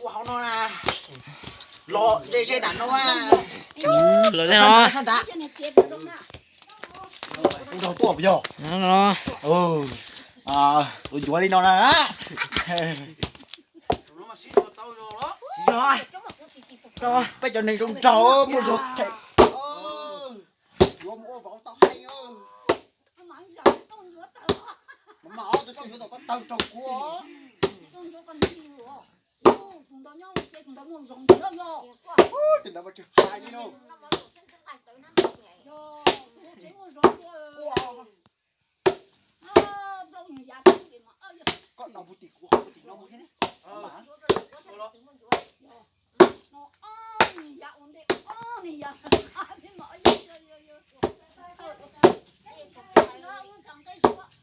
Ua hauv no na. Los ze ze nram no. Los ze no. Sab nrad. Ua rau tuaj puas yog? Tus yuav li no na. Peb cov neeg zoo nraug muaj zog them. Yuav mus ua vauv tau heev. Mas tus rooj yuav tom koj taw rau kuv. Tus ntawd mas tsis hais li lauj. Koj no puag tim kuv, puag tim no mus thiab ne.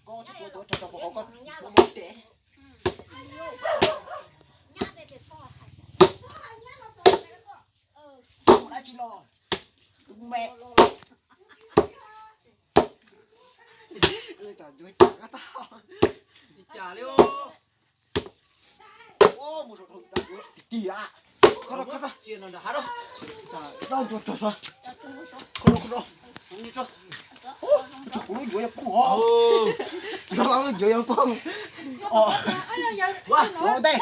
Koj txhob tuav tuav rau rau hauv koj muab tes. Mus dab tsi los? Tus me. Mus rau rau ti ti a. Koj rau koj rau. Tsis no nram hav rau. Rau ntua rau. Koj rau koj rau. Tsuas kuv lub yuav yuav poob os. Yuav lub yuav yuav poob. Os. Ua ntej.